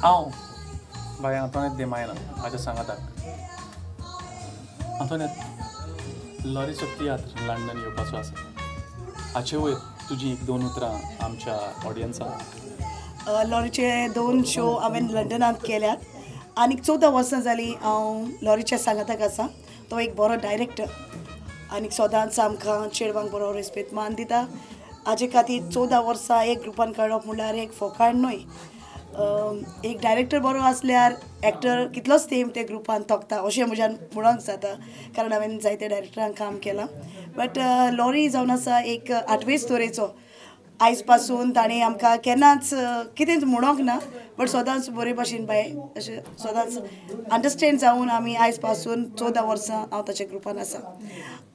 हांव बाय आंतोनेत देमायना म्हाज्या सांगाताक आंतोनेत, लॉरीचो तियात्र लंडन येवपाचो आसा, हाचे वयर तुजी एक दोन उतरां आमच्या ऑडियन्साक. लॉरीचे 2 शो हांवें लंडनांत केल्यात आनी 14 वर्सां जालीं हांव लॉरीच्या सांगाताक आसा. तो एक बरो डायरेक्टर आनी सदांच आमकां चेडवांक बरो रेस्पेद मान दिता. हाजे खातीर 14 वर्सां एक ग्रुपान काडप म्हणल्यार एक फोकाण न्हय. एक डायरेक्टर बरो आसल्यार एक्टर कितलोच तेंप ते ग्रुपान तोखता अशें म्हज्यान म्हणोंक जाता, कारण हांवें जायते डायरेक्टरांक काम केलां. बट लॉरी जावन आसा एक आठवेच तरेचो. आयज पासून ताणें आमकां केन्नाच कितेंच म्हणोंक ना, बट सदांच बरे भाशेन बाय अशें सदांच अंडरस्टँड जावन आमी आयज पासून 14 वर्सां हांव ताच्या ग्रुपान आसा.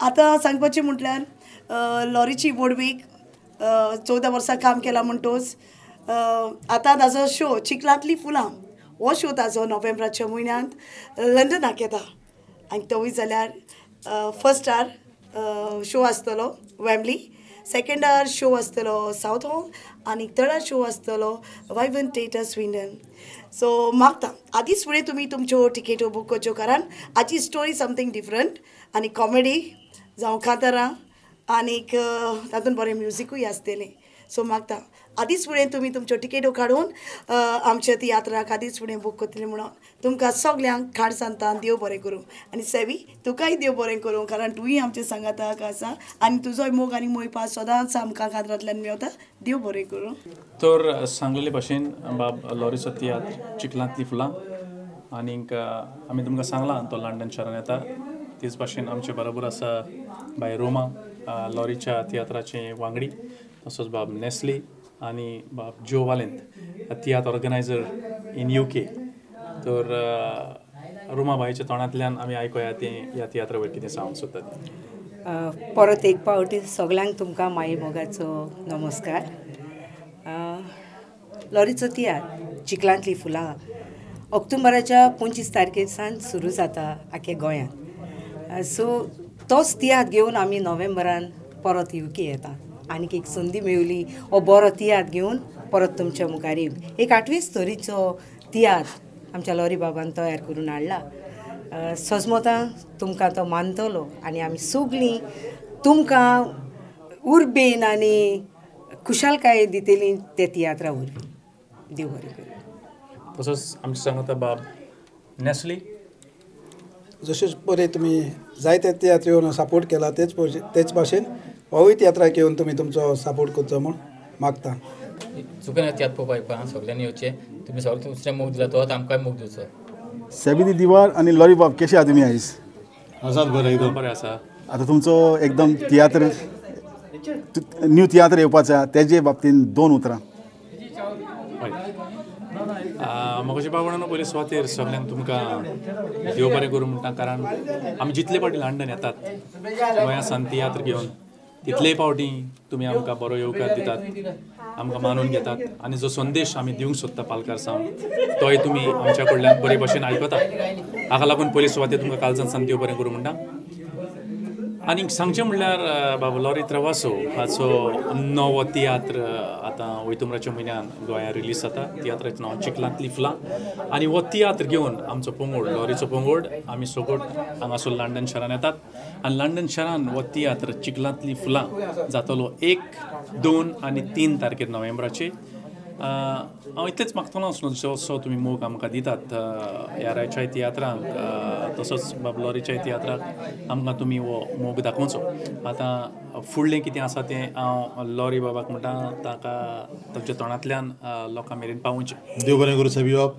आतां सांगपाचें म्हटल्यार लॉरीची व्हडवीक 14 वर्सां काम केलां म्हणटोच आतां ताजो शो चिखलांतलीं फुलां हो शो ताजो नोव्हेंबराच्या म्हयन्यांत लंडनाक येता आनी तोवूय जाल्यार फर्स्ट आर शो आसतलो वेम्बली, सेकेंड आर शो आसतलो सावथ हॉल आनी थर्ड आर शो आसतलो वायवन थिएटर स्विंडन. सो मागता आदींच फुडें तुमी तुमच्यो टिकेट्यो बूक करच्यो, कारण हाची स्टोरी समथींग डिफरंट आनी कॉमेडी जावं कांतारां आनीक तातूंत बरें म्युजिकूय आसतलें. सो मागता आदींच फुडें तुमी तुमच्यो टिकेट्यो काडून आमच्या तियात्राक आदींच फुडें बूक करतली म्हणून तुमकां सगल्यांक खाड सांगता. देव बरें करूं आनी सेवी तुकाय देव बरें करूं, कारण तुवूय आमच्या सांगाताक आसा आनी तुजोय मोग आनी मोयपास सदांच आमकां कांतरांतल्यान मेवता. देव बरें करूं. तर सांगलेले भाशेन बाब लॉरीचो तियात्र चिखलांतलीं फुलां आनीक आमी तुमकां सांगलां तो लंडन शारान येता. तेच भाशेन आमचे बरोबर आसा बाय रोमा लॉरीच्या तियात्राचे वांगडी, तसोच बाब नेस्ली आनी बाब जो वालेंत तियात्र ऑर्गनायझर इन UK. तर रोमा बाईच्या तोंडांतल्यान आमी आयकुया तें ह्या तियात्रा वयर कितें सांगूंक सोदता. परत एक पावटी सगल्यांक तुमकां माई मोगाचो नमस्कार. लॉरीचो तियात्र चिखलांतलीं फुलां ऑक्टोबराच्या 25 तारखे सावन सुरू जाता आख्या गोंयांत. सो तोच तियात्र घेवन आमी नोव्हेंबरान परत UK येता आनीक एक संदी मेवली हो बरो तियात्र घेवन परत तुमच्या मुखार येवंक. एक आठवेच तरेचो तियात्र आमच्या लॉरी बाबान तयार करून हाडला. सजमतां तुमकां तो मानतलो आनी आमी सगळीं तुमकां उर्बेन आनी खुशालकाय दितली ते तियात्रा वरवीं. देव बरें करूं. तसोच आमचे सांगता बाब नेस्ली, जशें बरें तुमी जायते तियात्र येवन सपोर्ट केला तेच भाशेन होवूय तियात्राक येवन तुमी तुमचो सपोर्ट करचो म्हूण मागता. चुकून तियात्र पळोवपाक येवपा सगल्यांनी येवचें. तुमी सगळें दुसरें मोग दिला तो आमकांय मोग दिवचो. सेबी दिवार आनी लॉरी बाब कशे आहा तुमी आयज? आसात बरें, एकदम बरें आसा. आतां तुमचो एकदम तियात्र न्यू तियात्र येवपाचो आहा तेजे बाबतीन दोन उतरां. म्हज्या बाबांनो पयले सुवातेर सगल्यांक तुमकां देव बरें करूं म्हणटा, कारण आमी जितले फावटी लंडन येतात गोंया सान तियात्र घेवन तितलेय फावटी तुमी आमकां बरो येवकार दितात, आमकां मानून घेतात आनी जो संदेश आमी दिवंक सोदता पालकार सावन तोय तुमी आमच्या कडल्यान बरे भशेन आयकतात. हाका लागून पयले सुवातेर तुमकां कालच्यान सान देव बरें करूं म्हणटा. आनी सांगचें म्हणल्यार बाबा लॉरी त्रवासो हाचो नवो तियात्र आतां वैतुमराच्या म्हयन्यान गोंयांत रिलीज जाता. तियात्राचें नांव चिखलांतलीं फुलां आनी हो तियात्र घेवन आमचो पंगड लॉरीचो पंगड आमी सगळो हांगासर लंडन शारान येतात आनी लंडन शारान हो तियात्र चिखलांतलीं फुलां जातलो 1, 2 आनी 3 तारखेर नोव्हेंबराचे. हांव इतलेंच मागतलो आसलो जसो तुमी मोग आमकां दितात ह्या रायच्या तियात्रांक तसोच बाब लॉरीच्या तियात्राक आमकां तुमी हो मोग दाखोवचो. आतां फुडलें कितें आसा तें हांव लॉरी बाबाक म्हणटा ताका ताच्या तोंडांतल्यान लोकां मेरेन पावोवचें. देव बरें करूं सेबी बाब.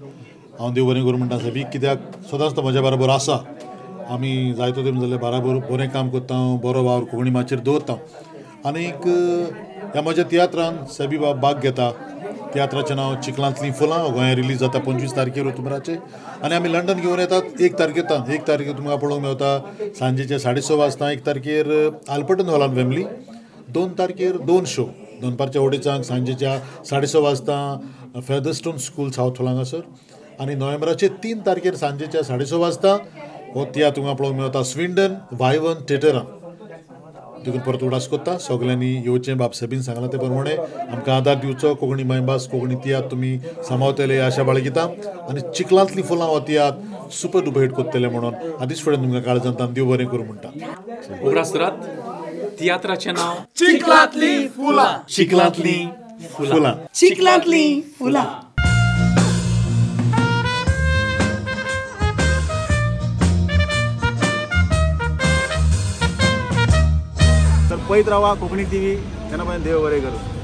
हांव देव बरें करूं म्हणटा सेबी, कित्याक सदांच तो म्हज्या बरोबर आसा. आमी जायतो तेंप जालें बराबर बरें काम करता, बरो वावर कोंकणी माचयेर दवरता आनीक ह्या म्हज्या तियात्रान सेबी बाब भाग घेता. तियात्राचें नांव चिखलांतलीं फुलां गोंयांत रिलीज जाता 25 तारखेर ऑक्टोबराचे आनी आमी लंडन घेवन येतात 1 तारखेर. 1 तारखेर तुमकां पळोवंक मेवता सांजेचे 6:30 वाजता. 1 तारखेर आल्बर्टन हॉलान फॅमिली, 2 तारखेर 2 शो दनपारच्या 2:30 सांजेच्या 6:30 वाजता फेदरस्टोन स्कूल सावथ हॉल हांगासर आनी नोव्हेंबराचे 3 तारखेर सांजेच्या 6:30 वाजता हो तियात्र तुमकां पळोवंक मेवता स्विंडन वायवन थिएटरान. देखून परत उडास कोत्ता सगल्यांनी येवचें. बाब सायबीन सांगलां ते प्रमाणे आमकां आदार दिवचो. कोंकणी मायभास कोंकणी तियात्र तुमी सांबाळतले आशा बाळगिता आनी चिखलांतलीं फुलां हो तियात्र सुपर डुपर हिट करतले म्हणून आदींच फुडें तुमकां काळजांत देव बरें करूं म्हणटा. उगडास करात, तियात्राचें नांव चिखलांतलीं फुलां. चिखलांतलीं फुलां. चिखलांतलीं फुलां. तर पळयत रावा कोंकणी टीव्ही. तेन्ना देव बरें करूं.